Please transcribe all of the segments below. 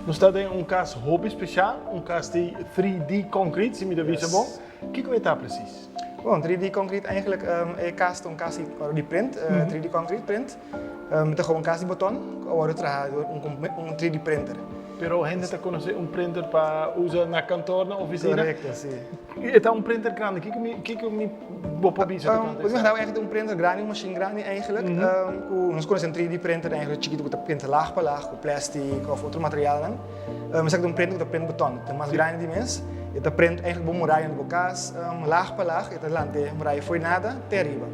Nos ta den un cas hopi special, un cas di 3D concrete, si mi ta bisa bon. Kico e ta precies? Bon, 3D concrete eigenlijk e cas ta un cas di print, 3D concrete print. Ta gewoon cas di boton cu a wordo traha door un 3D printer. Pero hende ta conoce un printer pa usa na kantoor, na oficina. Correcto, si. E ta un printer grandi. Kiko mi, kiko mi bo por bisa tocante esaki? Bo imagina eigenlijk un printer grandi, un machine grandi eigenlijk. Cu nos conoce un 3D printer eigenlijk chikito cu ta print laag pa laag cu plastic of otro materialnan. Esaki ta un printer cu ta print beton. Ta mas grandi di mes. E ta print eigenlijk bo muraya di bo cas laag pa laag. E ta lanta e muraya fo'i nada te ariba.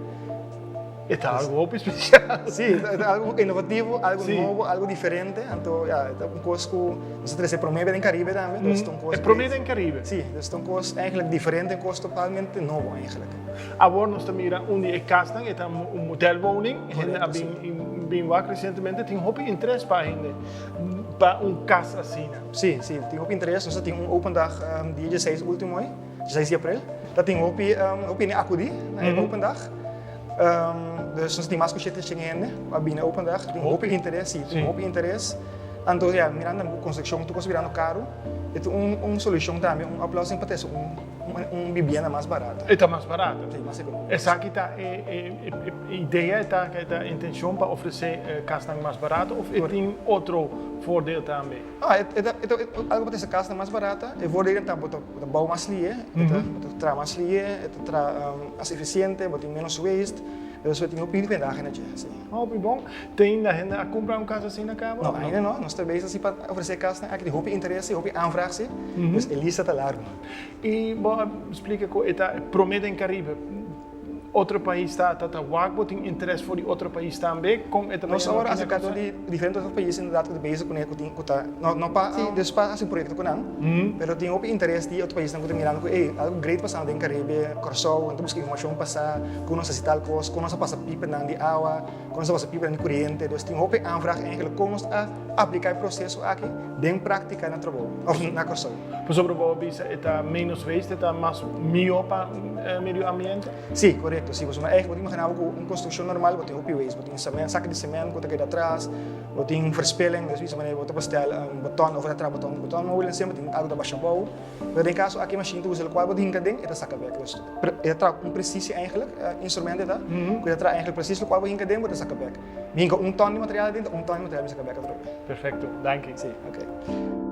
E ta algo hopi special. Sí, e ta algo innovativo, algo nobo, algo diferente. Anto, ya, e ta un kos ku nos a trese promé den Caribe tambe. Dus ta un kos. E promé den Caribe? Sí, dus ta un kos eigenlijk diferente, un kos totalmente nobo eigenlijk. Awor nos ta mira un di e kasnan, e ta un modelwoning. Hende a bin bin wak resientemente. Tin hopi interes pa hende pa un kas asina. Sí, sí, tin hopi interes. Nos a tin un open dag dia dieseis ultimo ei, dieseis di april. Ta tin hopi hopi hende a akudí na e open dag. Dus nos tin mas ku shete shen hende ku a bini open dag. Tin hopi interes, si, tin hopi interes. Anto ya, mirando ku konstrukshon tur kos a birando karu, e ta un solushon tambe, un oplossing pa trese un bibienda mas barato. E ta mas barato? Si, mas ekonomiko. Esaki ta e idea, e ta e intenshon pa ofresé kasnan mas barato òf e tin otro voordeel tambe? No, e ta algu pa trese kasnan mas barata. E voordelen ta bo ta bou mas lihe, e ta traha mas lihe, e ta traha mas efisiente, bo tin ménos waste, dus bo tin hopi ventaha na dje, si. Hopi bon. Tin ainda hende a kumpra un kas asina kaba? No, ainda no. Nos ta bezig si pa ofresé kasnan aki. Tin hopi interes si, hopi aanvraag si, dus e lista ta largu. I bo a splika ku e ta promé den Karibe. Otro pais ta ta wak bo tin interes for di otro pais tambe? Kon e ta Nos awor a aserka dor di diferente otro pais inderdaad ku ta bezig kuné ku tin ku ta no no pa si dus pa hasi un proyekto ku nan pero tin hopi interes di otro paisnan ku ta mirando ku ey algu great pasando den Karibe, Kòrsou, nan ta buska informashon pa sa kon nos hasi tal kos, kon nos a pasa pipanan di awa, kon nos a pasa pipanan di koriente, dus tin hopi aanvraag eigenlijk kon nos a aplika e proseso aki den praktika na trabou òf na Kòrsou. Pasobra bo a bisa e ta menos waste, e ta mas mihó pa medio ambiente? Sí, korekto. Sí, pasobra eigenlijk bo tin imagina bo ku un konstrukshon normal bo tin hopi waste. Bo tin semen, saka di semen ku ta keda atras, bo tin verspilling, dus bisa manera bo ta bestel beton of bo ta traha beton ku beton molen semper tin algu ta basha abou. Pero den kaso aki mashin ta usa lokual bo tin hinka den e ta saka bek. Dus e ta traha ku un presisi eigenlijk, instrumento e ta, ku e ta traha eigenlijk presis lokual bo hinka den bo ta saka bek. Mi hinka un ton di material aden ta un ton di material mi saka bek atrobe. Perfekto, danki. Sí, oke.